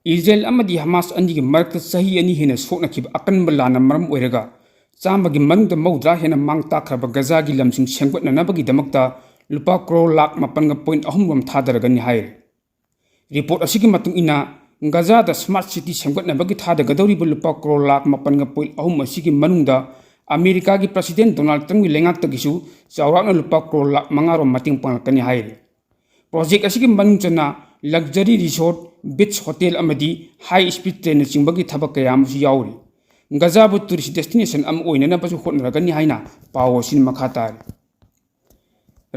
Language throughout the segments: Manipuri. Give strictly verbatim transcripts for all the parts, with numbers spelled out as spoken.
ꯏꯖꯔꯦꯜ ꯑꯃꯗꯤ ꯍꯃꯥꯁ ꯑꯅꯤꯒꯤ ꯃꯔꯛꯇ ꯆꯍꯤ ꯑꯅꯤ ꯍꯦꯟꯅ ꯁꯣꯛꯅꯈꯤꯕ ꯑꯀꯟꯕ ꯂꯥꯟꯅ ꯃꯔꯝ ꯑꯣꯏꯔꯒ ꯆꯥꯝꯃꯒꯤ ꯃꯅꯨꯡꯗ ꯃꯧꯗ꯭ꯔꯥ ꯍꯦꯟꯅ ꯃꯥꯡ ꯇꯥꯛꯈ꯭ꯔꯕ ꯒꯖꯥꯒꯤ ꯂꯝꯁꯤꯡ ꯁꯦꯝꯒꯠꯅꯅꯕꯒꯤꯗꯃꯛꯇ ꯂꯨꯄꯥ ꯀ꯭ꯔꯣꯔ ꯂꯥꯈ ꯃꯥꯄꯟꯒ ꯄꯣꯏꯟ ꯑꯍꯨꯝ ꯔꯣꯝ ꯊꯥꯗꯔꯒꯅꯤ ꯍꯥꯏꯔꯤ꯫ ꯔꯤꯄꯣꯔꯠ ꯑꯁꯤꯒꯤ ꯃꯇꯨꯡ ꯏꯟꯅ, ꯒꯖꯥꯗ ꯁ꯭ꯃꯥꯔꯠ ꯁꯤꯇꯤ ꯁꯦꯝꯒꯠꯅꯕꯒꯤ ꯊꯥꯗꯒꯗꯧꯔꯤꯕ ꯂꯨꯄꯥ ꯀ꯭ꯔꯣꯔ ꯂꯥꯈ ꯃꯥꯄꯟꯒ ꯄꯣꯏꯟ ꯑꯍꯨꯝ ꯑꯁꯤꯒꯤ ꯃꯅꯨꯡꯗ ꯑꯃꯦꯔꯤꯀꯥꯒꯤ ꯄ꯭ꯔꯁꯤꯗꯦꯟ ꯗꯣꯅꯥꯜꯗ ꯇ꯭ꯔꯝꯞꯀꯤ ꯂꯩꯉꯥꯛꯇꯒꯤꯁꯨ ꯆꯥꯎꯔꯥꯛꯅ ꯂꯨꯄꯥ ꯀ꯭ꯔꯣꯔ ꯂꯥꯈ ꯃꯉꯥ ꯔꯣꯝ ꯃꯇꯦꯡ ꯄꯥꯡꯂꯛꯀꯅꯤ ꯍꯥꯏꯔꯤ꯫ ꯄ꯭ꯔꯣꯖꯦꯛ ꯑꯁꯤꯒꯤ ꯃꯅꯨꯡ ꯆꯟꯅ ꯂꯛꯖꯔꯤ ꯔꯤꯁꯣꯔꯠ, ꯕꯤꯆ ꯍꯣꯇꯦꯜ ꯑꯃꯗꯤ ꯍꯥꯏ ꯁ꯭ꯄꯤꯗ ꯇ꯭ꯔꯦꯟꯅꯆꯤꯡꯕꯒꯤ ꯊꯕꯛ ꯀꯌꯥ ꯑꯃꯁꯨ ꯌꯥꯎꯔꯤ꯫ ꯒꯖꯥꯕꯨ ꯇꯨꯔꯤꯁ ꯗꯦꯁꯇꯤꯅꯦꯁꯟ ꯑꯃ ꯑꯣꯏꯅꯅꯕꯁꯨ ꯍꯣꯠꯅꯔꯒꯅꯤ ꯍꯥꯏꯅ ꯄꯥꯎ ꯑꯁꯤꯅ ꯃꯈꯥ ꯇꯥꯔꯤ꯫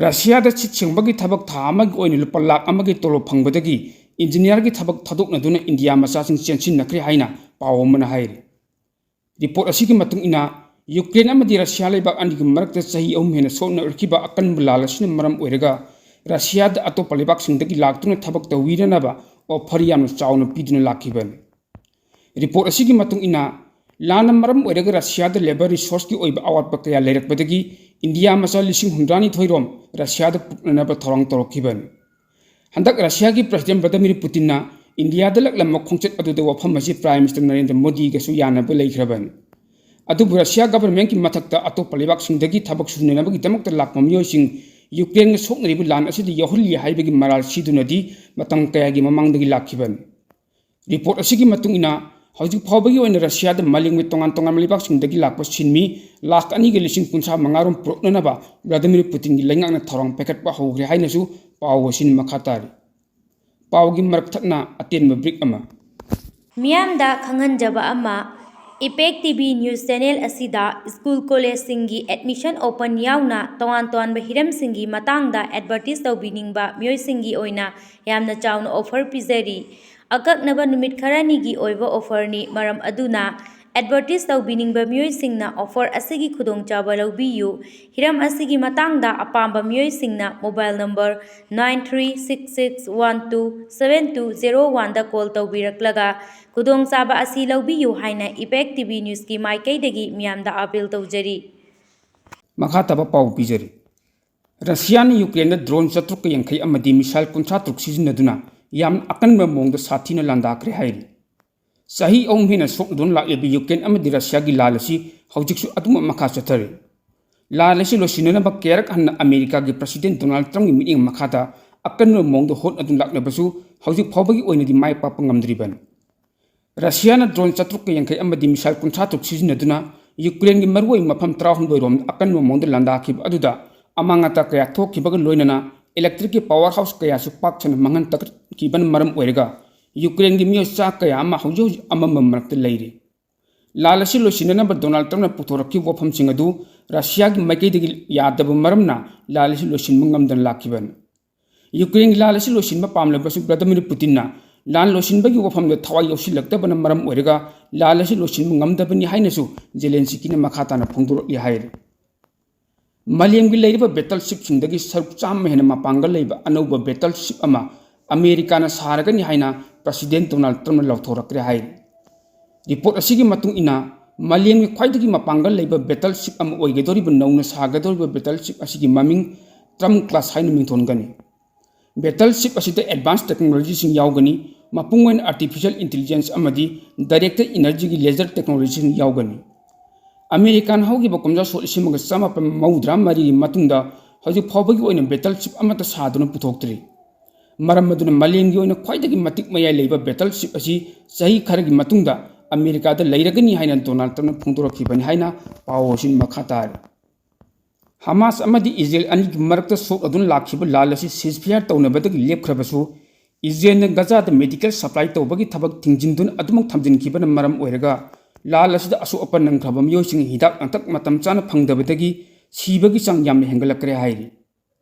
ꯔꯁꯤꯌꯥꯗ ꯁꯤꯠ ꯁꯦꯡꯕꯒꯤ ꯊꯕꯛ ꯊꯥ ꯑꯃꯒꯤ ꯑꯣꯏꯅ ꯂꯨꯄꯥ ꯂꯥꯈ ꯑꯃꯒꯤ ꯇꯣꯂꯣꯞ ꯐꯪꯕꯗꯒꯤ ꯏꯟꯖꯤꯅꯤꯌꯥꯔꯒꯤ ꯊꯕꯛ ꯊꯥꯗꯣꯛꯅꯗꯨꯅ ꯏꯟꯗꯤꯌꯥ ꯃꯆꯥꯁꯤꯡ ꯆꯦꯟꯁꯤꯟꯅꯈ꯭ꯔꯦ ꯍꯥꯏꯅ ꯄꯥꯎ ꯑꯃꯅ ꯍꯥꯏꯔꯤ꯫ ꯔꯤꯄꯣꯔꯠ ꯑꯁꯤꯒꯤ ꯃꯇꯨꯡ ꯏꯟꯅ, ꯌꯨꯀ꯭ꯔꯦꯟ ꯑꯃꯗꯤ ꯔꯁꯤꯌꯥ ꯂꯩꯕꯥꯛ ꯑꯅꯤꯒꯤ ꯃꯔꯛꯇ ꯆꯍꯤ ꯑꯍꯨꯝ ꯍꯦꯟꯅ ꯁꯣꯛꯅꯔꯛꯈꯤꯕ ꯑꯀꯟꯕ ꯂꯥꯜ ꯑꯁꯤꯅ ꯃꯔꯝ ꯑꯣꯏꯔꯒ ꯔꯁꯤꯌꯥꯗ ꯑꯇꯣꯞꯄ ꯂꯩꯕꯥꯛꯁꯤꯡꯗꯒꯤ ꯂꯥꯛꯇꯨꯅ ꯊꯕꯛ ꯇꯧꯕꯤꯅꯅꯕ ꯑꯣꯐꯔ ꯌꯥꯝꯅ ꯆꯥꯎꯅ ꯄꯤꯗꯨꯅ ꯂꯥꯛꯈꯤꯕꯅꯤ꯫ ꯔꯤꯄꯣꯔꯠ ꯑꯁꯤꯒꯤ ꯃꯇꯨꯡ ꯏꯟꯅ, ꯂꯥꯟꯅ ꯃꯔꯝ ꯑꯣꯏꯔꯒ ꯔꯁꯤꯌꯥꯗ ꯂꯦꯕꯔ ꯔꯤꯁꯣꯔꯁꯀꯤ ꯑꯣꯏꯕ ꯑꯋꯥꯠꯄ ꯀꯌꯥ ꯂꯩꯔꯛꯄꯗꯒꯤ ꯏꯟꯗꯤꯌꯥ ꯃꯆꯥ ꯂꯤꯁꯤꯡ ꯍꯨꯝꯗ꯭ꯔꯥꯅꯤꯊꯣꯏ ꯔꯣꯝ ꯔꯁꯤꯌꯥꯗ ꯄꯨꯅꯅꯕ ꯊꯧꯔꯥꯡ ꯇꯧꯔꯛꯈꯤꯕꯅꯤ꯫ ꯍꯟꯗꯛ ꯔꯁꯤꯌꯥꯒꯤ ꯄ꯭ꯔꯁꯤꯗꯦꯟ ꯚ꯭ꯂꯥꯗꯤꯃꯤꯔ ꯄꯨꯇꯤꯟꯅ ꯏꯟꯗꯤꯌꯥꯗ ꯂꯛꯂꯝꯕ ꯈꯣꯡꯆꯠ ꯑꯗꯨꯗ ꯋꯥꯐꯝ ꯑꯁꯤ ꯄ꯭ꯔꯥꯏꯝ ꯃꯤꯅꯤꯁꯇꯔ ꯅꯔꯦꯟꯗ꯭ꯔ ꯃꯣꯗꯤꯒꯁꯨ ꯌꯥꯅꯕ ꯂꯩꯈ꯭ꯔꯕꯅꯤ꯫ ꯑꯗꯨꯕꯨ ꯔꯁꯤꯌꯥ ꯒꯚꯔꯟꯃꯦꯟꯠꯀꯤ ꯃꯊꯛꯇ ꯑꯇꯣꯞꯄ ꯂꯩꯕꯥꯛꯁꯤꯡꯗꯒꯤ ꯊꯕꯛ ꯁꯨꯅꯅꯕꯒꯤꯗꯃꯛꯇ ꯂꯥꯛꯄ ꯃꯤꯑꯣꯏꯁꯤꯡ ꯌꯨꯀ꯭ꯔꯦꯟꯒ ꯁꯣꯛꯅꯔꯤꯕ ꯂꯥꯟ ꯑꯁꯤꯗ ꯌꯥꯎꯍꯜꯂꯤ ꯍꯥꯏꯕꯒꯤ ꯃꯔꯥꯜ ꯁꯤꯗꯨꯅꯗꯤ ꯃꯇꯝ ꯀꯌꯥꯒꯤ ꯃꯃꯥꯡꯗꯒꯤ ꯂꯥꯛꯈꯤꯕꯅꯤ꯫ ꯔꯤꯄꯣꯔꯠ ꯑꯁꯤꯒꯤ ꯃꯇꯨꯡ ꯏꯟꯅ, ꯍꯧꯖꯤꯛ ꯐꯥꯎꯕꯒꯤ ꯑꯣꯏꯅ ꯔꯁꯤꯌꯥꯗ ꯃꯥꯂꯦꯝꯒꯤ ꯇꯣꯉꯥꯟ ꯇꯣꯉꯥꯟꯕ ꯂꯩꯕꯥꯛꯁꯤꯡꯗꯒꯤ ꯂꯥꯛꯄ ꯁꯤꯟꯃꯤ ꯂꯥꯈ ꯑꯅꯤꯒ ꯂꯤꯁꯤꯡ ꯀꯨꯟꯊ꯭ꯔꯥ ꯃꯉꯥ ꯔꯣꯝ ꯄꯨꯔꯛꯅꯅꯕ ꯚ꯭ꯂꯥꯗꯤꯃꯤꯔ ꯄꯨꯇꯤꯟꯒꯤ ꯂꯩꯉꯥꯛꯅ ꯊꯧꯔꯥꯡ ꯄꯥꯏꯈꯠꯄ ꯍꯧꯈ꯭ꯔꯦ ꯍꯥꯏꯅꯁꯨ ꯄꯥꯎ ꯑꯁꯤꯅ ꯃꯈꯥ ꯇꯥꯔꯤ꯫ ꯄꯥꯎꯒꯤ ꯃꯔꯛ ꯊꯠꯅ ꯑꯇꯦꯟꯕ ꯕ꯭ꯔꯦꯛ ꯑꯃ꯫ ꯃꯤꯌꯥꯝꯗ ꯈꯪꯍꯟꯖꯕ ꯑꯃ, ꯏꯄꯦꯛ ꯇꯤ ꯚꯤ ꯅ꯭ꯌꯨꯁ ꯆꯦꯅꯦꯜ ꯑꯁꯤꯗ ꯁ꯭ꯀꯨꯜ ꯀꯣꯂꯦꯖꯁꯤꯡꯒꯤ ꯑꯦꯗꯃꯤꯁꯟ ꯑꯣꯄꯟ ꯌꯥꯎꯅ ꯇꯣꯉꯥꯟ ꯇꯣꯉꯥꯟꯕ ꯍꯤꯔꯝꯁꯤꯡꯒꯤ ꯃꯇꯥꯡꯗ ꯑꯦꯗꯚꯔꯇꯤꯁ ꯇꯧꯕꯤꯅꯤꯡꯕ ꯃꯤꯑꯣꯏꯁꯤꯡꯒꯤ ꯑꯣꯏꯅ ꯌꯥꯝꯅ ꯆꯥꯎꯅ ꯑꯣꯐꯔ ꯄꯤꯖꯔꯤ꯫ ꯑꯀꯛꯅꯕ ꯅꯨꯃꯤꯠ ꯈꯔꯅꯤꯒꯤ ꯑꯣꯏꯕ ꯑꯣꯐꯔꯅꯤ, ꯃꯔꯝ ꯑꯗꯨꯅ ꯑꯦꯗꯚꯔꯇꯤꯁ ꯇꯧꯕꯤꯅꯤꯡꯕ ꯃꯤꯑꯣꯏꯁꯤꯡꯅ ꯑꯣꯐꯔ ꯑꯁꯤꯒꯤ ꯈꯨꯗꯣꯡꯆꯥꯕ ꯂꯧꯕꯤꯌꯨ꯫ ꯍꯤꯔꯝ ꯑꯁꯤꯒꯤ ꯃꯇꯥꯡꯗ ꯑꯄꯥꯝꯕ ꯃꯤꯑꯣꯏꯁꯤꯡꯅ mobile number nine three six six one two seven two zero one ꯗ ꯀꯣꯜ ꯇꯧꯕꯤꯔꯛꯂꯒ ꯈꯨꯗꯣꯡꯆꯥꯕ ꯑꯁꯤ ꯂꯧꯕꯤꯌꯨ ꯍꯥꯏꯅ ꯏꯄꯦꯛ ꯇꯤ ꯚꯤ ꯅ꯭ꯌꯨꯁꯀꯤ ꯃꯥꯏꯀꯩꯗꯒꯤ ꯃꯤꯌꯥꯝꯗ ꯑꯥꯄꯤꯜ ꯇꯧꯖꯔꯤ꯫ ꯃꯈꯥ ꯇꯥꯕ ꯄꯥꯎ ꯄꯤꯖꯔꯤ꯫ ꯔꯁꯤꯌꯥꯅ ꯌꯨꯀ꯭ꯔꯦꯟꯗ ꯗ꯭ꯔꯣꯟ ꯆꯥꯇ꯭ꯔꯨꯛꯀ ꯌꯥꯡꯈꯩ ꯑꯃꯗꯤ ꯃꯤꯁꯥꯏꯜ ꯀꯨꯟꯊ꯭ꯔꯥ ꯇꯔꯨꯛ ꯁꯤꯖꯤꯟꯅꯗꯨꯅ ꯌꯥꯝ ꯑꯀꯟꯕ ꯃꯑꯣꯡꯗ ꯁꯥꯊꯤꯅ ꯂꯥꯟꯗꯥꯈ꯭ꯔꯦ ꯍꯥꯏꯔꯤ꯫ ꯆꯍꯤ ꯑꯍꯨꯝ ꯍꯦꯟꯅ ꯁꯣꯛꯅꯗꯨꯅ ꯂꯥꯛꯂꯤꯕ ꯌꯨꯀ꯭ꯔꯦꯟ ꯑꯃꯗꯤ ꯔꯁꯤꯌꯥꯒꯤ ꯂꯥꯟ ꯑꯁꯤ ꯍꯧꯖꯤꯛꯁꯨ ꯑꯗꯨꯃꯛ ꯃꯈꯥ ꯆꯠꯊꯔꯤ꯫ ꯂꯥꯟ ꯑꯁꯤ ꯂꯣꯏꯁꯤꯟꯅꯅꯕ ꯀꯌꯥꯔꯛ ꯍꯟꯅ ꯑꯃꯦꯔꯤꯀꯥꯒꯤ ꯄ꯭ꯔꯁꯤꯗꯦꯟ ꯗꯣꯅꯥꯜꯗ ꯇ꯭ꯔꯝꯞꯀꯤ ꯃꯤꯠꯌꯦꯡ ꯃꯈꯥꯗ ꯑꯀꯟꯕ ꯃꯑꯣꯡꯗ ꯍꯣꯠꯅꯗꯨꯅ ꯂꯥꯛꯂꯕꯁꯨ ꯍꯧꯖꯤꯛ ꯐꯥꯎꯕꯒꯤ ꯑꯣꯏꯅꯗꯤ ꯃꯥꯏ ꯄꯥꯛꯄ ꯉꯝꯗ꯭ꯔꯤꯕꯅꯤ꯫ ꯔꯁꯤꯌꯥꯅ ꯗ꯭ꯔꯣꯟ ꯆꯥꯇ꯭ꯔꯨꯛꯀ ꯌꯥꯡꯈꯩ ꯑꯃꯗꯤ ꯃꯤꯁꯥꯏꯜ ꯀꯨꯟꯊ꯭ꯔꯥ ꯇꯔꯨꯛ ꯁꯤꯖꯤꯟꯅꯗꯨꯅ ꯌꯨꯀ꯭ꯔꯦꯟꯒꯤ ꯃꯔꯨꯑꯣꯏꯕ ꯃꯐꯝ ꯇꯔꯥꯍꯨꯝꯗꯣꯏ ꯔꯣꯝꯗ ꯑꯀꯟꯕ ꯃꯑꯣꯡꯗ ꯂꯥꯟꯗꯥꯈꯤꯕ ꯑꯗꯨꯗ ꯑꯃꯥꯡ ꯑꯇꯥ ꯀꯌꯥ ꯊꯣꯛꯈꯤꯕꯒ ꯂꯣꯏꯅꯅ ꯏꯂꯦꯛꯇ꯭ꯔꯤꯛꯀꯤ ꯄꯥꯋꯔ ꯍꯥꯎꯁ ꯀꯌꯥꯁꯨ ꯄꯥꯛ ꯁꯟꯅ ꯃꯥꯡꯍꯟ ꯇꯥꯛꯈꯤꯕꯅ ꯃꯔꯝ ꯑꯣꯏꯔꯒ ꯌꯨꯀ꯭ꯔꯦꯟꯒꯤ ꯃꯤꯑꯣꯏ ꯆꯥ ꯀꯌꯥ ꯑꯃ ꯍꯧꯖꯤꯛ ꯍꯧꯖꯤꯛ ꯑꯃꯝꯕ ꯃꯔꯛꯇ ꯂꯩꯔꯤ꯫ ꯂꯥꯟ ꯑꯁꯤ ꯂꯣꯏꯁꯤꯟꯅꯅꯕ ꯗꯣꯅꯥꯜꯗ ꯇ꯭ꯔꯝꯞꯅ ꯄꯨꯊꯣꯔꯛꯈꯤꯕ ꯋꯥꯐꯝꯁꯤꯡ ꯑꯗꯨ ꯔꯁꯤꯌꯥꯒꯤ ꯃꯥꯏꯀꯩꯗꯒꯤ ꯌꯥꯗꯕ ꯃꯔꯝꯅ ꯂꯥꯟ ꯑꯁꯤ ꯂꯣꯏꯁꯤꯟꯕ ꯉꯝꯗꯅ ꯂꯥꯛꯈꯤꯕꯅꯤ꯫ ꯌꯨꯀ꯭ꯔꯦꯟꯒꯤ ꯂꯥꯟ ꯑꯁꯤ ꯂꯣꯏꯁꯤꯟꯕ ꯄꯥꯝꯂꯕꯁꯨ ꯚ꯭ꯂꯥꯗꯤꯃꯤꯔ ꯄꯨꯇꯤꯟꯅ ꯂꯥꯟ ꯂꯣꯏꯁꯤꯟꯕꯒꯤ ꯋꯥꯐꯝꯗ ꯊꯋꯥꯏ ꯌꯥꯎꯁꯤꯜꯂꯛꯇꯕꯅ ꯃꯔꯝ ꯑꯣꯏꯔꯒ ꯂꯥꯟ ꯑꯁꯤ ꯂꯣꯏꯁꯤꯟꯕ ꯉꯝꯗꯕꯅꯤ ꯍꯥꯏꯅꯁꯨ ꯖꯦꯂꯦꯟꯁꯀꯤꯅ ꯃꯈꯥ ꯇꯥꯅ ꯐꯣꯡꯗꯣꯔꯛꯂꯤ ꯍꯥꯏꯔꯤ꯫ ꯃꯥꯂꯦꯝꯒꯤ ꯂꯩꯔꯤꯕ ꯕꯦꯇꯜ ꯁꯤꯞꯁꯤꯡꯗꯒꯤ ꯁꯔꯨꯛ ꯆꯥꯝꯃ ꯍꯦꯟꯅ ꯃꯄꯥꯡꯒꯜ ꯂꯩꯕ ꯑꯅꯧꯕ ꯕꯦꯇꯜ ꯁꯤꯞ ꯑꯃ ꯑꯃꯦꯔꯤꯀꯥꯅ ꯁꯥꯔꯒꯅꯤ ꯍꯥꯏꯅ ꯄ꯭ꯔꯁꯤꯗꯦꯟ ꯗꯣꯅꯥꯜꯗ ꯇ꯭ꯔꯝꯞꯅ ꯂꯥꯎꯊꯣꯔꯛꯈ꯭ꯔꯦ ꯍꯥꯏꯔꯤ꯫ ꯔꯤꯄꯣꯔꯠ ꯑꯁꯤꯒꯤ ꯃꯇꯨꯡ ꯏꯟꯅ, ꯃꯥꯂꯦꯝꯒꯤ ꯈ꯭ꯋꯥꯏꯗꯒꯤ ꯃꯄꯥꯡꯒꯜ ꯂꯩꯕ ꯕꯦꯇꯜ ꯁꯤꯞ ꯑꯃ ꯑꯣꯏꯒꯗꯧꯔꯤꯕ ꯅꯧꯅ ꯁꯥꯒꯗꯧꯔꯤꯕ ꯕꯦꯇꯜ ꯁꯤꯞ ꯑꯁꯤꯒꯤ ꯃꯃꯤꯡ ꯇ꯭ꯔꯝꯞ ꯀ꯭ꯂꯥꯁ ꯍꯥꯏꯅ ꯃꯤꯡꯊꯣꯟꯒꯅꯤ꯫ ꯕꯦꯇꯜ ꯁꯤꯞ ꯑꯁꯤꯗ ꯑꯦꯗꯚꯥꯟꯁ ꯇꯦꯛꯅꯣꯂꯣꯖꯤꯁꯤꯡ ꯌꯥꯎꯒꯅꯤ, ꯃꯄꯨꯡ ꯑꯣꯏꯅ ꯑꯥꯔꯇꯤꯐꯤꯁꯤꯌꯦꯜ ꯏꯟꯇꯦꯂꯤꯖꯦꯟꯁ ꯑꯃꯗꯤ ꯗꯥꯏꯔꯦꯛꯇꯦꯠ ꯏꯅꯔꯖꯤꯒꯤ ꯂꯦꯖꯔ ꯇꯦꯛꯅꯣꯂꯣꯖꯤꯁꯤꯡ ꯌꯥꯎꯒꯅꯤ꯫ ꯑꯃꯦꯔꯤꯀꯥꯅ ꯍꯧꯈꯤꯕ ꯀꯨꯝꯖꯥ ꯁꯣꯛ ꯂꯤꯁꯤꯡ ꯑꯃꯒ ꯆꯃꯥꯄꯟ ꯃꯧꯗ꯭ꯔꯥ ꯃꯔꯤꯒꯤ ꯃꯇꯨꯡꯗ ꯍꯧꯖꯤꯛ ꯐꯥꯎꯕꯒꯤ ꯑꯣꯏꯅ ꯕꯦꯇꯜ ꯁꯤꯞ ꯑꯃꯠꯇ ꯁꯥꯗꯨꯅ ꯄꯨꯊꯣꯛꯇ꯭ꯔꯤ꯫ ꯃꯔꯝ ꯑꯗꯨꯅ ꯃꯥꯂꯦꯝꯒꯤ ꯑꯣꯏꯅ ꯈ꯭ꯋꯥꯏꯗꯒꯤ ꯃꯇꯤꯛ ꯃꯌꯥꯏ ꯂꯩꯕ ꯕꯦꯇꯜ ꯁꯤꯞ ꯑꯁꯤ ꯆꯍꯤ ꯈꯔꯒꯤ ꯃꯇꯨꯡꯗ ꯑꯃꯦꯔꯤꯀꯥꯗ ꯂꯩꯔꯒꯅꯤ ꯍꯥꯏꯅ ꯗꯣꯅꯥꯜꯗ ꯇ꯭ꯔꯝꯞꯅ ꯐꯣꯡꯗꯣꯔꯛꯈꯤꯕꯅꯤ ꯍꯥꯏꯅ ꯄꯥꯎ ꯑꯁꯤꯅ ꯃꯈꯥ ꯇꯥꯔꯤ꯫ ꯍꯃꯥꯁ ꯑꯃꯗꯤ ꯏꯖꯔꯦꯜ ꯑꯅꯤꯒꯤ ꯃꯔꯛꯇ ꯁꯣꯛꯅꯗꯨꯅ ꯂꯥꯛꯈꯤꯕ ꯂꯥꯟ ꯑꯁꯤ ꯁꯤꯖꯐꯤꯌꯥꯔ ꯇꯧꯅꯕꯗꯒꯤ ꯂꯦꯞꯈ꯭ꯔꯕꯁꯨ, ꯏꯖꯔꯦꯜꯅ ꯒꯖꯥꯗ ꯃꯦꯗꯤꯀꯦꯜ ꯁꯄ꯭ꯂꯥꯏ ꯇꯧꯕꯒꯤ ꯊꯕꯛ ꯊꯤꯡꯖꯤꯟꯗꯨꯅ ꯑꯗꯨꯃꯛ ꯊꯝꯖꯤꯟꯈꯤꯕꯅ ꯃꯔꯝ ꯑꯣꯏꯔꯒ ꯂꯥꯟ ꯑꯁꯤꯗ ꯑꯁꯣꯛ ꯑꯄꯟ ꯅꯪꯈ꯭ꯔꯕ ꯃꯤꯑꯣꯏꯁꯤꯡ ꯍꯤꯗꯥꯛ ꯂꯥꯡꯊꯛ ꯃꯇꯝ ꯆꯥꯅ ꯐꯪꯗꯕꯗꯒꯤ ꯁꯤꯕꯒꯤ ꯆꯥꯡ ꯌꯥꯝꯅ ꯍꯦꯟꯒꯠꯂꯛꯈ꯭ꯔꯦ ꯍꯥꯏꯔꯤ꯫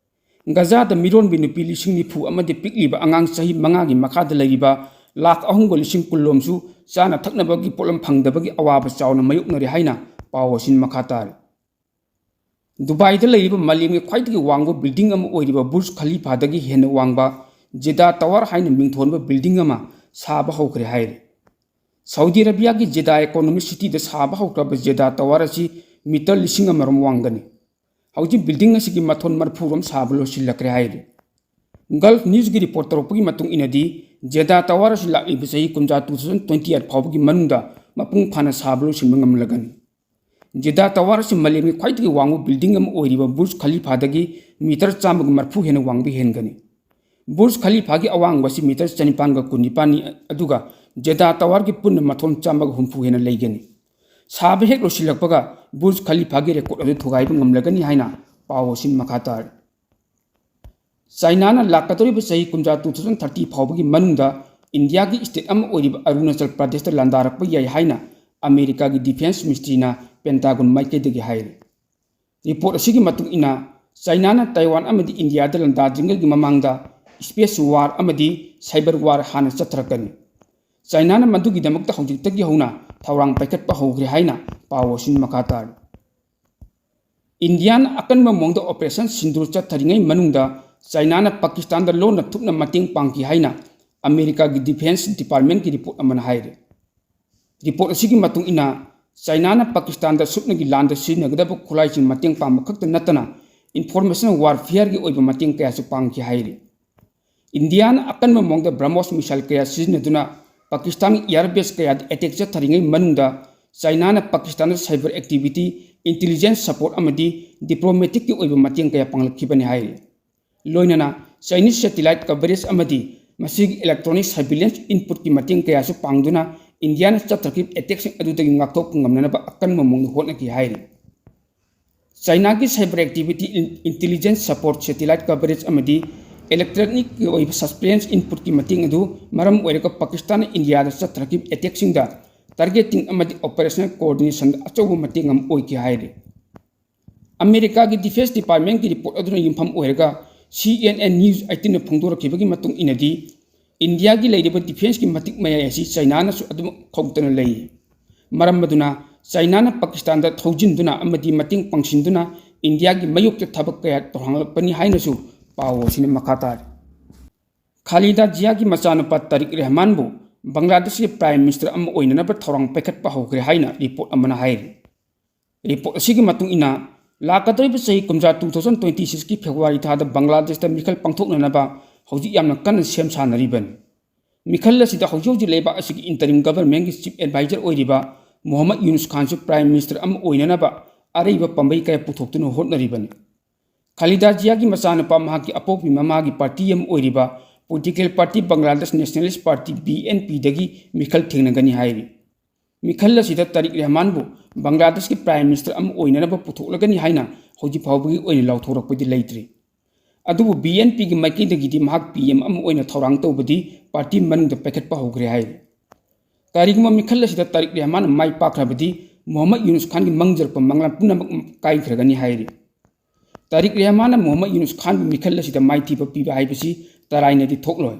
ꯒꯖꯥꯗ ꯃꯤꯔꯣꯟꯕꯤ ꯅꯨꯄꯤ ꯂꯤꯁꯤꯡ ꯅꯤꯐꯨ ꯑꯃꯗꯤ ꯄꯤꯛꯂꯤꯕ ꯑꯉꯥꯡ ꯆꯍꯤ ꯃꯉꯥꯒꯤ ꯃꯈꯥꯗ ꯂꯩꯔꯤꯕ ꯂꯥꯈ ꯑꯍꯨꯝꯒ ꯂꯤꯁꯤꯡ ꯀꯨꯟꯂꯣꯝꯁꯨ ꯆꯥꯅ ꯊꯛꯅꯕꯒꯤ ꯄꯣꯠꯂꯝ ꯐꯪꯗꯕꯒꯤ ꯑꯋꯥꯕ ꯆꯥꯎꯅ ꯃꯥꯌꯣꯛꯅꯔꯤ ꯍꯥꯏꯅ ꯄꯥꯎ ꯑꯁꯤꯅ ꯃꯈꯥ ꯇꯥꯔꯤ꯫ ꯗꯨꯕꯥꯏꯗ ꯂꯩꯔꯤꯕ ꯃꯥꯂꯦꯝꯒꯤ ꯈ꯭ꯋꯥꯏꯗꯒꯤ ꯋꯥꯡꯕ ꯕꯤꯜꯗꯤꯡ ꯑꯃ ꯑꯣꯏꯔꯤꯕ ꯕꯨꯔꯖ ꯈꯂꯤꯐꯥꯗꯒꯤ ꯍꯦꯟꯅ ꯋꯥꯡꯕ ꯖꯦꯗꯥ ꯇꯋꯥꯔ ꯍꯥꯏꯅ ꯃꯤꯡꯊꯣꯟꯕ ꯕꯤꯜꯗꯤꯡ ꯑꯃ ꯁꯥꯕ ꯍꯧꯈ꯭ꯔꯦ ꯍꯥꯏꯔꯤ꯫ ꯁꯥꯎꯗꯤ ꯑꯔꯥꯕꯤꯌꯥꯒꯤ ꯖꯦꯗꯥ ꯏꯀꯣꯅꯣꯃꯤꯛ ꯁꯤꯇꯤꯗ ꯁꯥꯕ ꯍꯧꯈ꯭ꯔꯕ ꯖꯦꯗꯥ ꯇꯋꯥꯔ ꯑꯁꯤ ꯃꯤꯇꯔ ꯂꯤꯁꯤꯡ ꯑꯃꯔꯣꯝ ꯋꯥꯡꯒꯅꯤ꯫ ꯍꯧꯖꯤꯛ ꯕꯤꯜꯗꯤꯡ ꯑꯁꯤꯒꯤ ꯃꯊꯣꯟ ꯃꯔꯤꯐꯨꯔꯣꯝ ꯁꯥꯕ ꯂꯣꯏꯁꯤꯜꯂꯛꯈ꯭ꯔꯦ ꯍꯥꯏꯔꯤ꯫ Gulf Newsꯀꯤ report ꯇꯧꯔꯛꯄꯒꯤ ꯃꯇꯨꯡ ꯏꯟꯅꯗꯤ, Jeddah Tower ꯑꯁꯤ ꯂꯥꯛꯂꯤꯕ ꯆꯍꯤ ꯀꯨꯝꯖꯥ two thousand twenty eight ꯐꯥꯎꯕꯒꯤ ꯃꯅꯨꯡꯗ ꯃꯄꯨꯡ ꯐꯥꯅ ꯁꯥꯕ ꯂꯣꯏꯁꯤꯟꯕ ꯉꯝꯂꯒꯅꯤ꯫ Jeddah Tower ꯑꯁꯤ ꯃꯥꯂꯦꯝꯒꯤ ꯈ꯭ꯋꯥꯏꯗꯒꯤ ꯋꯥꯡꯕ building ꯑꯃ ꯑꯣꯏꯔꯤꯕ Burj Khalifaꯗꯒꯤ meter ꯆꯥꯝꯃꯒ ꯃꯔꯤꯐꯨ ꯍꯦꯟꯅ ꯋꯥꯡꯕ ꯍꯦꯟꯒꯅꯤ꯫ Burj Khalifaꯒꯤ ꯑꯋꯥꯡꯕ ꯑꯁꯤ meter ꯆꯅꯤꯄꯥꯟꯒ ꯀꯨꯟꯅꯤꯄꯥꯟꯅꯤ, ꯑꯗꯨꯒ Jeddah Towerꯒꯤ ꯄꯨꯟꯅ ꯃꯊꯣꯟ ꯆꯥꯝꯃꯒ ꯍꯨꯝꯐꯨ ꯍꯦꯟꯅ ꯂꯩꯒꯅꯤ꯫ ꯁꯥꯕ ꯍꯦꯛ ꯂꯣꯏꯁꯤꯜꯂꯛꯄꯒ Burj Khalifaꯒꯤ record ꯑꯗꯨ ꯊꯨꯒꯥꯏꯕ ꯉꯝꯂꯒꯅꯤ ꯍꯥꯏꯅ ꯄꯥꯎ ꯑꯁꯤꯅ ꯃꯈꯥ ꯇꯥꯔꯤ꯫ ꯆꯥꯏꯅꯥꯅ ꯂꯥꯛꯀꯗꯧꯔꯤꯕ ꯆꯍꯤ ꯀꯨꯝꯖꯥ two thousand thirty ꯐꯥꯎꯕꯒꯤ ꯃꯅꯨꯡꯗ ꯏꯟꯗꯤꯌꯥꯒꯤ state ꯑꯃ ꯑꯣꯏꯔꯤꯕ ꯑꯔꯨꯅꯥꯆꯜ ꯄ꯭ꯔꯗꯦꯁꯇ ꯂꯥꯟꯗꯥꯔꯛꯄ ꯌꯥꯏ ꯍꯥꯏꯅ ꯑꯃꯦꯔꯤꯀꯥꯒꯤ defence ministryꯅ Pentagon ꯃꯥꯏꯀꯩꯗꯒꯤ ꯍꯥꯏꯔꯤ꯫ Report ꯑꯁꯤꯒꯤ ꯃꯇꯨꯡ ꯏꯟꯅ, ꯆꯥꯏꯅꯥꯅ ꯇꯥꯏꯋꯥꯟ ꯑꯃꯗꯤ ꯏꯟꯗꯤꯌꯥꯗ ꯂꯥꯟꯗꯥꯗ꯭ꯔꯤꯉꯩꯒꯤ ꯃꯃꯥꯡꯗ space war ꯑꯃꯗꯤ cyber war ꯍꯥꯟꯅ ꯆꯠꯊꯔꯛꯀꯅꯤ꯫ ꯆꯥꯏꯅꯥꯅ ꯃꯗꯨꯒꯤꯗꯃꯛꯇ ꯍꯧꯖꯤꯛꯇꯒꯤ ꯍꯧꯅ ꯊꯧꯔꯥꯡ ꯄꯥꯏꯈꯠꯄ ꯍꯧꯈ꯭ꯔꯦ ꯍꯥꯏꯅ ꯄꯥꯎ ꯑꯁꯤꯅ ꯃꯈꯥ ꯇꯥꯔꯤ꯫ ꯏꯟꯗꯤꯌꯥꯅ ꯑꯀꯟꯕ ꯃꯑꯣꯡꯗ Operation Sindoor ꯆꯠꯊꯔꯤꯉꯩ ꯃꯅꯨꯡꯗ ꯆꯥꯏꯅꯥꯅ ꯄꯥꯀꯤꯁꯇꯥꯟꯗ ꯂꯣꯟꯅ ꯊꯨꯞꯅ ꯃꯇꯦꯡ ꯄꯥꯡꯈꯤ ꯍꯥꯏꯅ ꯑꯃꯦꯔꯤꯀꯥꯒꯤ defence departmentꯀꯤ report ꯑꯃꯅ ꯍꯥꯏꯔꯤ꯫ Report ꯑꯁꯤꯒꯤ ꯃꯇꯨꯡ ꯏꯟꯅ, ꯆꯥꯏꯅꯥꯅ ꯄꯥꯀꯤꯁꯇꯥꯟꯗ ꯁꯨꯞꯅꯒꯤ ꯂꯥꯟꯗ ꯁꯤꯖꯤꯟꯅꯒꯗꯕ ꯈꯨꯠꯂꯥꯏꯁꯤꯡ ꯃꯇꯦꯡ ꯄꯥꯡꯕ ꯈꯛꯇ ꯅꯠꯇꯅ, information warfareꯒꯤ ꯑꯣꯏꯕ ꯃꯇꯦꯡ ꯀꯌꯥꯁꯨ ꯄꯥꯡꯈꯤ ꯍꯥꯏꯔꯤ꯫ ꯏꯟꯗꯤꯌꯥꯅ ꯑꯀꯟꯕ ꯃꯑꯣꯡꯗ BrahMos missile ꯀꯌꯥ ꯁꯤꯖꯤꯟꯅꯗꯨꯅ ꯄꯥꯀꯤꯁꯇꯥꯟꯒꯤ air base ꯀꯌꯥꯗ attack ꯆꯠꯊꯔꯤꯉꯩ ꯃꯅꯨꯡꯗ, ꯆꯥꯏꯅꯥꯅ ꯄꯥꯀꯤꯁꯇꯥꯟꯗ cyber activity, intelligence support ꯑꯃꯗꯤ diplomaticꯀꯤ ꯑꯣꯏꯕ ꯃꯇꯦꯡ ꯀꯌꯥ ꯄꯥꯡꯂꯛꯈꯤꯕꯅꯤ ꯍꯥꯏꯔꯤ꯫ ꯂꯣꯏꯅꯅ Chinese satellite coverage ꯑꯃꯗꯤ ꯃꯁꯤꯒꯤ electronic surveillance inputꯀꯤ ꯃꯇꯦꯡ ꯀꯌꯥꯁꯨ ꯄꯥꯡꯗꯨꯅ ꯏꯟꯗꯤꯌꯥꯅ ꯆꯠꯊꯈꯤꯕ attackꯁꯤꯡ ꯑꯗꯨꯗꯒꯤ ꯉꯥꯛꯊꯣꯛꯄ ꯉꯝꯅꯅꯕ ꯑꯀꯟꯕ ꯃꯑꯣꯡꯗ ꯍꯣꯠꯅꯈꯤ ꯍꯥꯏꯔꯤ꯫ ꯆꯥꯏꯅꯥꯒꯤ cyber activity, in-, intelligence support, satellite coverage ꯑꯃꯗꯤ electronicꯀꯤ ꯑꯣꯏꯕ surveillance inputꯀꯤ ꯃꯇꯦꯡ ꯑꯗꯨ ꯃꯔꯝ ꯑꯣꯏꯔꯒ ꯄꯥꯀꯤꯁꯇꯥꯟꯅ ꯏꯟꯗꯤꯌꯥꯗ ꯆꯠꯊꯔꯛꯈꯤꯕ attackꯁꯤꯡꯗ targeting ꯑꯃꯗꯤ operational coordinationꯗ ꯑꯆꯧꯕ ꯃꯇꯦꯡ ꯑꯃ ꯑꯣꯏꯈꯤ ꯍꯥꯏꯔꯤ꯫ ꯑꯃꯦꯔꯤꯀꯥꯒꯤ defence departmentꯀꯤ report ꯑꯗꯨꯅ ꯌꯨꯝꯐꯝ ꯑꯣꯏꯔꯒ C N N News eighteenꯅ ꯐꯣꯡꯗꯣꯔꯛꯈꯤꯕꯒꯤ ꯃꯇꯨꯡ ꯏꯟꯅꯗꯤ, ꯏꯟꯗꯤꯌꯥꯒꯤ ꯂꯩꯔꯤꯕ defenceꯀꯤ ꯃꯇꯤꯛ ꯃꯌꯥꯏ ꯑꯁꯤ ꯆꯥꯏꯅꯥꯅꯁꯨ ꯑꯗꯨꯃꯛ ꯈꯧꯇꯅ ꯂꯩ꯫ ꯃꯔꯝ ꯑꯗꯨꯅ ꯆꯥꯏꯅꯥꯅ ꯄꯥꯀꯤꯁꯇꯥꯟꯗ ꯊꯧꯖꯤꯟꯗꯨꯅ ꯑꯃꯗꯤ ꯃꯇꯦꯡ ꯄꯥꯡꯁꯤꯟꯗꯨꯅ ꯏꯟꯗꯤꯌꯥꯒꯤ ꯃꯥꯌꯣꯛꯇ ꯊꯕꯛ ꯀꯌꯥ ꯇꯧꯍꯜꯂꯛꯄꯅꯤ ꯍꯥꯏꯅꯁꯨ ꯄꯥꯎ ꯑꯁꯤꯅ ꯃꯈꯥ ꯇꯥꯔꯤ꯫ ꯈꯥꯂꯤꯗꯥ ꯖꯤꯌꯥꯒꯤ ꯃꯆꯥꯅꯨꯄꯥ ꯇꯥꯔꯤꯛ ꯔꯦꯍꯃꯥꯟꯕꯨ ꯕꯪꯒ꯭ꯂꯥꯗꯦꯁꯀꯤ Prime Minister ꯑꯃ ꯑꯣꯏꯅꯅꯕ ꯊꯧꯔꯥꯡ ꯄꯥꯏꯈꯠꯄ ꯍꯧꯈ꯭ꯔꯦ ꯍꯥꯏꯅ report ꯑꯃꯅ ꯍꯥꯏꯔꯤ꯫ Report ꯑꯁꯤꯒꯤ ꯃꯇꯨꯡ ꯏꯟꯅ, ꯂꯥꯛꯀꯗꯧꯔꯤꯕ ꯆꯍꯤ ꯀꯨꯝꯖꯥ two thousand twenty six ꯀꯤ February ꯊꯥꯗ ꯕꯪꯒ꯭ꯂꯥꯗꯦꯁꯇ ꯃꯤꯈꯜ ꯄꯥꯡꯊꯣꯛꯅꯅꯕ ꯍꯧꯖꯤꯛ ꯌꯥꯝꯅ ꯀꯟꯅ ꯁꯦꯝ ꯁꯥꯅꯔꯤꯕꯅꯤ꯫ ꯃꯤꯈꯜ ꯑꯁꯤꯗ ꯍꯧꯖꯤꯛ ꯍꯧꯖꯤꯛ ꯂꯩꯕꯥꯛ ꯑꯁꯤꯒꯤ interim government ꯀꯤ chief advisor ꯑꯣꯏꯔꯤꯕ ꯃꯣꯍꯝꯃꯗ ꯌꯨꯅꯨꯁ ꯈꯥꯟꯁꯨ prime minister ꯑꯃ ꯑꯣꯏꯅꯅꯕ ꯑꯔꯩꯕ ꯄꯥꯝꯕꯩ ꯀꯌꯥ ꯄꯨꯊꯣꯛꯇꯨꯅ ꯍꯣꯠꯅꯔꯤꯕꯅꯤ꯫ ꯈꯥꯂꯤꯗꯥ ꯖꯤꯌꯥꯒꯤ ꯃꯆꯥꯅꯨꯄꯥ ꯃꯍꯥꯛꯀꯤ ꯑꯄꯣꯛꯄꯤ ꯃꯃꯥꯒꯤ party ꯑꯃ ꯑꯣꯏꯔꯤꯕ political party Bangladesh Nationalist Party, B N P ꯗꯒꯤ ꯃꯤꯈꯜ ꯊꯦꯡꯅꯒꯅꯤ ꯍꯥꯏꯔꯤ꯫ ꯃꯤꯈꯜ ꯑꯁꯤꯗ ꯇꯥꯔꯤꯛ ꯔꯦꯍꯃꯥꯟꯕꯨ ꯕꯪꯒ꯭ꯂꯥꯗꯦꯁꯀꯤ prime minister ꯑꯃ ꯑꯣꯏꯅꯅꯕ ꯄꯨꯊꯣꯛꯂꯒꯅꯤ ꯍꯥꯏꯅ ꯍꯧꯖꯤꯛ ꯐꯥꯎꯕꯒꯤ ꯑꯣꯏꯅ ꯂꯥꯎꯊꯣꯔꯛꯄꯗꯤ ꯂꯩꯇ꯭ꯔꯤ꯫ ꯑꯗꯨꯕꯨ B N P ꯒꯤ ꯃꯥꯏꯀꯩꯗꯒꯤꯗꯤ ꯃꯍꯥꯛ P M ꯑꯃ ꯑꯣꯏꯅ ꯊꯧꯔꯥꯡ ꯇꯧꯕꯗꯤ party ꯃꯅꯨꯡꯗ ꯄꯥꯏꯈꯠꯄ ꯍꯧꯈ꯭ꯔꯦ ꯍꯥꯏꯔꯤ꯫ ꯀꯔꯤꯒꯨꯝꯕ ꯃꯤꯈꯜ ꯑꯁꯤꯗ ꯇꯥꯔꯤꯛ ꯔꯦꯍꯃꯥꯟꯅ ꯃꯥꯏ ꯄꯥꯛꯈ꯭ꯔꯕꯗꯤ ꯃꯣꯍꯝꯃꯗ ꯌꯨꯅꯨꯁ ꯈꯥꯟꯒꯤ ꯃꯪꯖꯔꯛꯄ ꯃꯪꯂꯥꯟ ꯄꯨꯝꯅꯃꯛ ꯀꯥꯏꯈ꯭ꯔꯒꯅꯤ ꯍꯥꯏꯔꯤ꯫ ꯇꯥꯔꯤꯛ ꯔꯦꯍꯃꯥꯟꯅ ꯃꯣꯍꯝꯃꯗ ꯌꯨꯅꯨꯁ ꯈꯥꯟꯕꯨ ꯃꯤꯈꯜ ꯑꯁꯤꯗ ꯃꯥꯏꯊꯤꯕ ꯄꯤꯕ ꯍꯥꯏꯕꯁꯤ ꯇꯔꯥꯏꯅꯗꯤ ꯊꯣꯛꯂꯣꯏ꯫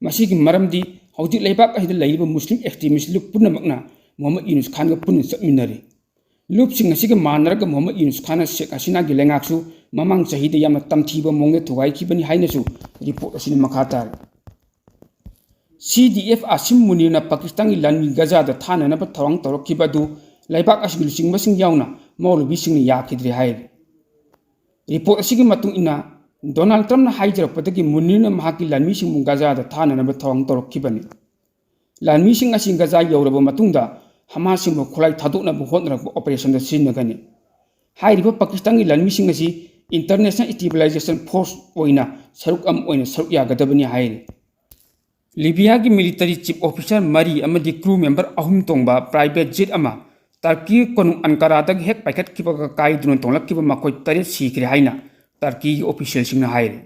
ꯃꯁꯤꯒꯤ ꯃꯔꯝꯗꯤ ꯍꯧꯖꯤꯛ ꯂꯩꯕꯥꯛ ꯑꯁꯤꯗ ꯂꯩꯔꯤꯕ ꯃꯨꯁꯂꯤꯝ extremist ꯂꯨꯞ ꯄꯨꯝꯅꯃꯛꯅ ꯃꯣꯍꯝꯃꯗ ꯌꯨꯅꯨꯁ ꯈꯥꯟꯒ ꯄꯨꯟꯅ ꯆꯠꯃꯤꯟꯅꯔꯤ꯫ ꯂꯨꯞꯁꯤꯡ ꯑꯁꯤꯒ ꯃꯥꯟꯅꯔꯒ ꯃꯣꯍꯝꯃꯗ ꯌꯨꯅꯨꯁ ꯈꯥꯟꯅ ꯁꯦꯈ ꯍꯁꯤꯅꯥꯒꯤ ꯂꯩꯉꯥꯛꯁꯨ ꯃꯃꯥꯡ ꯆꯍꯤꯗ ꯌꯥꯝꯅ ꯇꯝꯊꯤꯕ ꯃꯑꯣꯡꯗ ꯊꯨꯒꯥꯏꯈꯤꯕꯅꯤ ꯍꯥꯏꯅꯁꯨ report ꯑꯁꯤꯅ ꯃꯈꯥ ꯇꯥꯔꯤ꯫ C D F ꯑꯁꯤꯝ ꯃꯨꯅꯤꯔꯅ ꯄꯥꯀꯤꯁꯇꯥꯟꯒꯤ ꯂꯥꯟꯃꯤ ꯒꯖꯥꯗ ꯊꯥꯅꯅꯕ ꯊꯧꯔꯥꯡ ꯇꯧꯔꯛꯈꯤꯕ ꯑꯗꯨ ꯂꯩꯕꯥꯛ ꯑꯁꯤꯒꯤ ꯂꯨꯆꯤꯡꯕꯁꯤꯡ ꯌꯥꯎꯅ ꯃꯧꯂꯕꯤꯁꯤꯡꯅ ꯌꯥꯈꯤꯗ꯭ꯔꯦ ꯍꯥꯏꯔꯤ꯫ Report ꯑꯁꯤꯒꯤ ꯃꯇꯨꯡ ꯏꯟꯅ, ꯗꯣꯅꯥꯜꯗ ꯇ꯭ꯔꯝꯞꯅ ꯍꯥꯏꯖꯔꯛꯄꯗꯒꯤ ꯃꯨꯅꯤꯔꯅ ꯃꯍꯥꯛꯀꯤ ꯂꯥꯟꯃꯤꯁꯤꯡꯕꯨ ꯒꯖꯥꯗ ꯊꯥꯅꯅꯕ ꯊꯧꯔꯥꯡ ꯇꯧꯔꯛꯈꯤꯕꯅꯤ꯫ ꯂꯥꯟꯃꯤꯁꯤꯡ ꯑꯁꯤ ꯒꯖꯥ ꯌꯧꯔꯕ ꯃꯇꯨꯡꯗ ꯍꯃꯥꯁꯁꯤꯡꯕꯨ ꯈꯨꯠꯂꯥꯏ ꯊꯥꯗꯣꯛꯅꯕ ꯍꯣꯠꯅꯔꯛꯄ operationꯗ ꯁꯤꯖꯤꯟꯅꯒꯅꯤ꯫ ꯍꯥꯏꯔꯤꯕ ꯄꯥꯀꯤꯁꯇꯥꯟꯒꯤ ꯂꯥꯟꯃꯤꯁꯤꯡ ꯑꯁꯤ International Stabilization Force ꯑꯣꯏꯅ ꯁꯔꯨꯛ ꯑꯃ ꯑꯣꯏꯅ ꯁꯔꯨꯛ ꯌꯥꯒꯗꯕꯅꯤ ꯍꯥꯏꯔꯤ꯫ ꯂꯤꯕꯤꯌꯥꯒꯤ military chief officer ꯃꯔꯤ ꯑꯃꯗꯤ crew member ꯑꯍꯨꯝ ꯇꯣꯡꯕ private jet ꯑꯃ ꯇꯔꯀꯤ ꯀꯣꯅꯨꯡ ꯑꯟꯀꯥꯔꯥꯗꯒꯤ ꯍꯦꯛ ꯄꯥꯏꯈꯠꯈꯤꯕꯒ ꯀꯥꯏꯗꯨꯅ ꯇꯣꯡꯂꯛꯈꯤꯕ ꯃꯈꯣꯏ ꯇꯔꯦꯠ ꯁꯤꯈ꯭ꯔꯦ ꯍꯥꯏꯅ ꯇꯔꯀꯤꯒꯤ officialꯁꯤꯡꯅ ꯍꯥꯏꯔꯤ꯫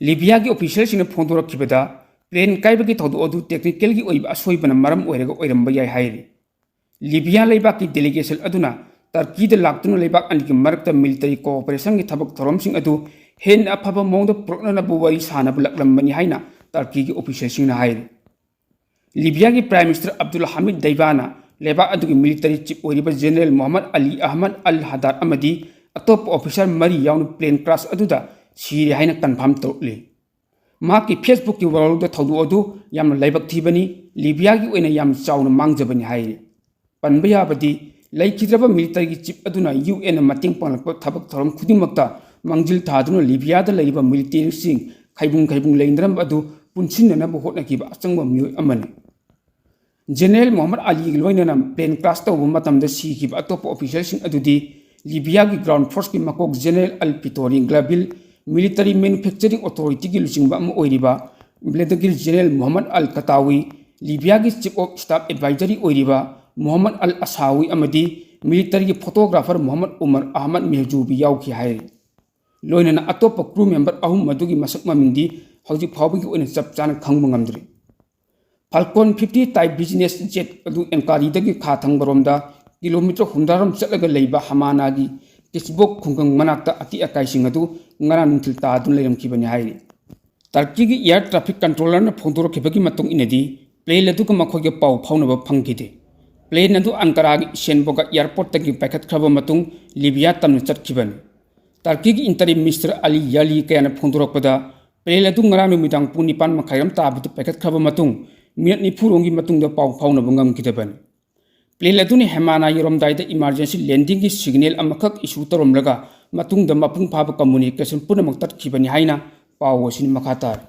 ꯂꯤꯕꯤꯌꯥꯒꯤ officialꯁꯤꯡꯅ ꯐꯣꯡꯗꯣꯔꯛꯈꯤꯕꯗ, plane ꯀꯥꯏꯕꯒꯤ ꯊꯧꯗꯣꯛ ꯑꯗꯨ technicalꯒꯤ ꯑꯣꯏꯕ ꯑꯁꯣꯏꯕꯅ ꯃꯔꯝ ꯑꯣꯏꯔꯒ ꯑꯣꯏꯔꯝꯕ ꯌꯥꯏ ꯍꯥꯏꯔꯤ꯫ ꯂꯤꯕꯤꯌꯥ ꯂꯩꯕꯥꯛꯀꯤ delegation ꯑꯗꯨꯅ ꯇꯔꯀꯤꯗ ꯂꯥꯛꯇꯨꯅ ꯂꯩꯕꯥꯛ ꯑꯅꯤꯒꯤ ꯃꯔꯛꯇ military cooperationꯒꯤ ꯊꯕꯛ ꯊꯧꯔꯝꯁꯤꯡ ꯑꯗꯨ ꯍꯦꯟꯅ ꯑꯐꯕ ꯃꯑꯣꯡꯗ ꯄꯨꯔꯛꯅꯅꯕ ꯋꯥꯔꯤ ꯁꯥꯅꯕ ꯂꯥꯛꯂꯝꯕꯅꯤ ꯍꯥꯏꯅ ꯇꯔꯀꯤꯒꯤ officialꯁꯤꯡꯅ ꯍꯥꯏꯔꯤ꯫ ꯂꯤꯕꯤꯌꯥꯒꯤ prime minister ꯑꯕꯗꯨꯜ ꯍꯃꯤꯗ ꯗꯩꯕꯥꯅ ꯂꯩꯕꯥꯛ ꯑꯗꯨꯒꯤ military chief ꯑꯣꯏꯔꯤꯕ General ꯃꯣꯍꯝꯃꯗ ꯑꯂꯤ ꯑꯍꯃꯗ ꯑꯜ ꯍꯗꯥꯔ ꯑꯃꯗꯤ ꯑꯇꯣꯞꯄ officer ꯃꯔꯤ ꯌꯥꯎꯅ plane crash ꯑꯗꯨꯗ ꯁꯤꯔꯦ ꯍꯥꯏꯅ confirm ꯇꯧꯔꯛꯂꯤ꯫ ꯃꯍꯥꯛꯀꯤ Facebookꯀꯤ ꯋꯥꯔꯣꯜꯗ ꯊꯧꯗꯣꯛ ꯑꯗꯨ ꯌꯥꯝꯅ ꯂꯥꯏꯕꯛ ꯊꯤꯕꯅꯤ, ꯂꯤꯕꯤꯌꯥꯒꯤ ꯑꯣꯏꯅ ꯌꯥꯝ ꯆꯥꯎꯅ ꯃꯥꯡꯖꯕꯅꯤ ꯍꯥꯏꯔꯤ꯫ ꯄꯟꯕ ꯌꯥꯕꯗꯤ, ꯂꯩꯈꯤꯗ꯭ꯔꯕ ꯃꯤꯂꯤꯇꯔꯤꯒꯤ ꯆꯤꯐ ꯑꯗꯨꯅ ꯌꯨ ꯑꯦꯟꯅ ꯃꯇꯦꯡ ꯄꯥꯡꯂꯛꯄ ꯊꯕꯛ ꯊꯧꯔꯝ ꯈꯨꯗꯤꯡꯃꯛꯇ ꯃꯥꯡꯖꯤꯜ ꯊꯥꯗꯨꯅ ꯂꯤꯕꯤꯌꯥꯗ ꯂꯩꯔꯤꯕ ꯃꯤꯂꯤꯇꯦꯔꯤꯁꯤꯡ ꯈꯩꯕꯨꯡ ꯈꯩꯕꯨꯡ ꯂꯩꯅꯔꯝꯕ ꯑꯗꯨ ꯄꯨꯟꯁꯤꯟꯅꯅꯕ ꯍꯣꯠꯅꯈꯤꯕ ꯑꯆꯪꯕ ꯃꯤꯑꯣꯏ ꯑꯃꯅꯤ꯫ ꯖꯦꯅꯔꯦꯜ ꯃꯣꯍꯝꯃꯗ ꯑꯂꯤꯒ ꯂꯣꯏꯅꯅ ꯄ꯭ꯂꯦꯟ ꯀ꯭ꯔꯥꯁ ꯇꯧꯕ ꯃꯇꯝꯗ ꯁꯤꯈꯤꯕ ꯑꯇꯣꯞꯄ ꯑꯣꯐꯤꯁꯔꯁꯤꯡ ꯑꯗꯨꯗꯤ ꯂꯤꯕꯤꯌꯥꯒꯤ ꯒ꯭ꯔꯥꯎꯟ ꯐꯣꯔꯁꯀꯤ ꯃꯀꯣꯛ ꯖꯦꯅꯔꯦꯜ ꯑꯜ ꯄꯤꯇꯣꯔꯤ ꯒ꯭ꯂꯥꯕꯤꯜ, ꯃꯤꯂꯤꯇꯔꯤ ꯃꯦꯅꯨꯐꯦꯛꯆꯔꯤꯡ ꯑꯣꯊꯣꯔꯤꯇꯤꯒꯤ ꯂꯨꯆꯤꯡꯕ ꯑꯃ ꯑꯣꯏꯔꯤꯕ ꯕ꯭ꯔꯤꯒꯦꯗꯤꯌꯔ ꯖꯦꯅꯔꯦꯜ ꯃꯣꯍꯝꯃꯗ ꯑꯜ ꯀꯇꯥꯋꯤ, ꯂꯤꯕꯤꯌꯥꯒꯤ ꯆꯤꯐ ꯑꯣꯐ ꯁ꯭ꯇꯥꯐ ꯑꯦꯗꯚꯥꯏꯖꯔꯤ ꯑꯣꯏꯔꯤꯕ ꯃꯣꯍꯝꯃꯗ ꯑꯜ ꯑꯁꯥꯋꯤ ꯑꯃꯗꯤ ꯃꯤꯂꯤꯇꯔꯤꯒꯤ ꯐꯣꯇꯣꯒ꯭ꯔꯥꯐꯔ ꯃꯣꯍꯝꯃꯗ ꯎꯃꯔ ꯑꯍꯃꯗ ꯃꯦꯍꯖꯨꯕꯤ ꯌꯥꯎꯈꯤ ꯍꯥꯏꯔꯤ꯫ ꯂꯣꯏꯅꯅ ꯑꯇꯣꯞꯄ ꯀ꯭ꯔꯨ ꯃꯦꯝꯕꯔ ꯑꯍꯨꯝ ꯑꯗꯨꯒꯤ ꯃꯁꯛ ꯃꯃꯤꯡꯗꯤ ꯍꯧꯖꯤꯛ ꯐꯥꯎꯕꯒꯤ ꯑꯣꯏꯅ ꯆꯞ ꯆꯥꯅ ꯈꯪꯕ ꯉꯝꯗ꯭ꯔꯤ꯫ ꯐꯥꯜꯀꯣꯟ ꯐꯤꯐꯇꯤ ꯇꯥꯏꯞ ꯕꯤꯖꯤꯅꯦꯁ ꯖꯦꯠ ꯑꯗꯨ ꯑꯦꯟꯀꯥꯔꯤꯗꯒꯤ ꯈꯥ ꯊꯪꯕꯔꯣꯝꯗ ꯀꯤꯂꯣꯃꯤꯇꯔ ꯍꯨꯝꯗ꯭ꯔꯥ ꯔꯣꯝ ꯆꯠꯂꯒ ꯂꯩꯕ ꯍꯃꯥꯅꯥꯒꯤ ꯀꯤꯁꯕꯣꯛ ꯈꯨꯡꯒꯪ ꯃꯅꯥꯛꯇ ꯑꯇꯦꯛ ꯑꯀꯥꯏꯁꯤꯡ ꯑꯗꯨ ꯉꯔꯥꯡ ꯅꯨꯡꯊꯤꯜ ꯇꯥꯗꯨꯅ ꯂꯩꯔꯝꯈꯤꯕꯅꯤ ꯍꯥꯏꯔꯤ꯫ ꯇꯔꯀꯤꯒꯤ ꯑꯦꯌꯔ ꯇ꯭ꯔꯥꯐꯤꯛ ꯀꯟꯇ꯭ꯔꯣꯂꯔꯅ ꯐꯣꯡꯗꯣꯔꯛꯈꯤꯕꯒꯤ ꯃꯇꯨꯡ ꯏꯟꯅꯗꯤ, ꯄ꯭ꯂꯦꯟ ꯑꯗꯨꯒ ꯃꯈꯣꯏꯒ ꯄꯥꯎ ꯐꯥꯎꯅꯕ ꯐꯪꯈꯤꯗꯦ꯫ ꯄ꯭ꯂꯦꯟ ꯑꯗꯨ ꯑꯟꯀꯥꯔꯥꯒꯤ ꯏꯁꯦꯟꯕꯣꯒ ꯑꯦꯌꯔꯄꯣꯔꯠꯇꯒꯤ ꯄꯥꯏꯈꯠꯈ꯭ꯔꯕ ꯃꯇꯨꯡ ꯂꯤꯕꯤꯌꯥ ꯇꯝꯅ ꯆꯠꯈꯤꯕꯅꯤ꯫ ꯇꯔꯀꯤꯒꯤ ꯏꯟꯇꯔꯤꯝ ꯃꯤꯅꯤꯁꯇꯔ ꯑꯂꯤ ꯌꯥꯂꯤ ꯀꯌꯥꯅ ꯐꯣꯡꯗꯣꯔꯛꯄꯗ, ꯄ꯭ꯂꯦꯟ ꯑꯗꯨ ꯉꯔꯥꯡ ꯅꯨꯃꯤꯗꯥꯡ ꯄꯨꯡ ꯅꯤꯄꯥꯟ ꯃꯈꯥꯏꯔꯣꯝ ꯇꯥꯕꯗ ꯄꯥꯏꯈꯠꯈ꯭ꯔꯕ ꯃꯇꯨꯡ ꯃꯤꯅꯠ ꯅꯤꯐꯨ ꯔꯣꯝꯒꯤ ꯃꯇꯨꯡꯗ ꯄꯥꯎ ꯐꯥꯎꯅꯕ ꯉꯝꯈꯤꯗꯕꯅꯤ꯫ ꯄ꯭ꯂꯦꯟ ꯑꯗꯨꯅ ꯍꯦꯃꯥꯅꯥ ꯌꯧꯔꯝꯗꯥꯏꯗ ꯏꯃꯥꯔꯖꯦꯟꯁꯤ ꯂꯦꯟꯗꯤꯡꯒꯤ ꯁꯤꯒꯅꯦꯜ ꯑꯃꯈꯛ ꯏꯁꯨ ꯇꯧꯔꯝꯂꯒ ꯃꯇꯨꯡꯗ ꯃꯄꯨꯡ ꯐꯥꯕ ꯀꯝꯃꯨꯅꯤꯀꯦꯁꯟ ꯄꯨꯝꯅꯃꯛ ꯇꯠꯈꯤꯕꯅꯤ ꯍꯥꯏꯅ ꯄꯥꯎ ꯑꯁꯤꯅ ꯃꯈꯥ ꯇꯥꯔꯤ꯫